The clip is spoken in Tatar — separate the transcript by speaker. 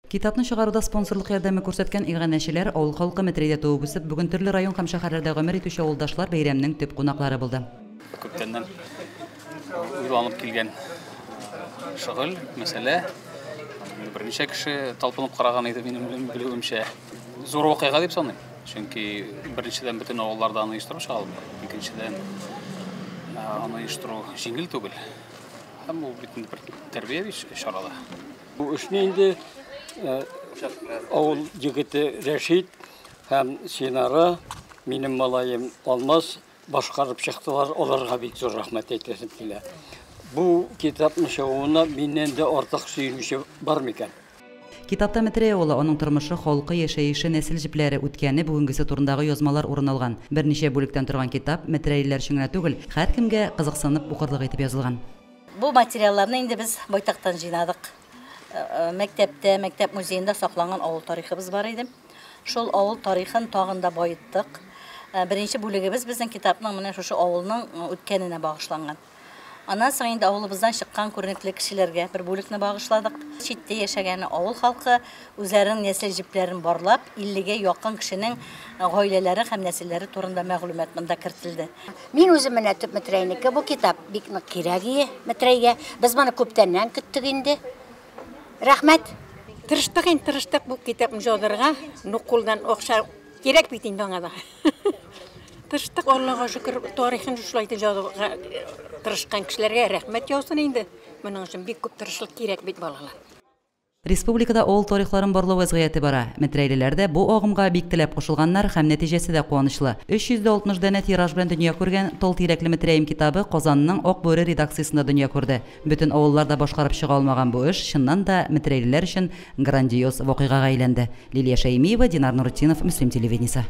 Speaker 1: Китапны чыгаруда спонсорлык ярдәме күрсәткән иганәчеләр, авыл халкы, Метрәйдә туып үсеп, бүген төрле район һәм шәһәрләрдә гомер итүче авылдашлар бәйрәмнең төп кунаклары булды.
Speaker 2: Күптәннән уйланып килгән шөгыль, мәсьәлә. Берничә кеше талпынып караган иде, минем белүемчә. Зур вакыйга дип саныйм. Чөнки беренчедән бөтен авылларда аны оештырып чыга алмый. Икенчедән аны оештыру җиңел түгел. Һәм ул бит инде бер тәрбияви чара да.
Speaker 3: Бу эшне инде авыл егете Рәшит һәм Синара, минем малаем Алмаз башкарып чыктылар. Аларга бик зур рәхмәт әйтәсем килә. Бу китапны чыгуына миннән дә артык сөенүче бар микән?
Speaker 1: Китапта Метрәй авылы, аның тормышы, халкы, яшәеше, нәсел җепләре, үткәне, бүгенгесе турындагы язмалар урын алган. Берничә бүлектән торган китап метрәйлеләр өчен генә түгел, һәркемгә кызыксынып укырлык итеп язылган.
Speaker 4: Бу материалларны инде без байтактан җыйнадык. Мәктәптә, мәктәп музеенда сакланган авыл тарихыбыз бар иде. Шул авыл тарихын тагын да баеттык. Беренче бүлегебез безнең китапның менә шушы авылның үткәненә багышланган. Аннан соң инде авылыбыздан чыккан күренекле кешеләргә бер бүлекне багышладык. Читтә яшәгән авыл халкы үзләренең нәсел җепләрен барлап, 50гә якын кешенең гаиләләре һәм нәселләре турында мәгълүмат монда кертелде.
Speaker 5: Мин үзем менә төп Метрәйнеке, бу китап бик нык кирәк ие Метрәйгә. Без моны күптәннән көттек инде. Рәхмәт.
Speaker 6: Тырыштык инде, тырыштык бу китапны язырга. Ну, кулдан акча кирәк бит инде аңа да. Тырыштык, Аллага шөкер, тарихын шулай итеп язуга тырышкан кешеләргә рәхмәт яусын инде. Моның өчен бик күп тырышлык кирәк бит, балалар.
Speaker 1: Республикада авыл тарихларын барлау вәзгыяте бара. Метрәйлеләр дә бу агымга бик теләп кушылганнар һәм нәтиҗәсе дә куанычлы. 360 данә тираж белән дөнья күргән Тал тирәкле Метрәем китабы Казанның Ак бүре редакциясендә дөнья күрде. Бөтен авыллар да башкарып чыга алмаган бу эш, чыннан да, метрәйлеләр өчен грандиоз вакыйгага әйләнде. Лилия Шәймиева, Динар Нуретдинов, Мөслим телевидениесе.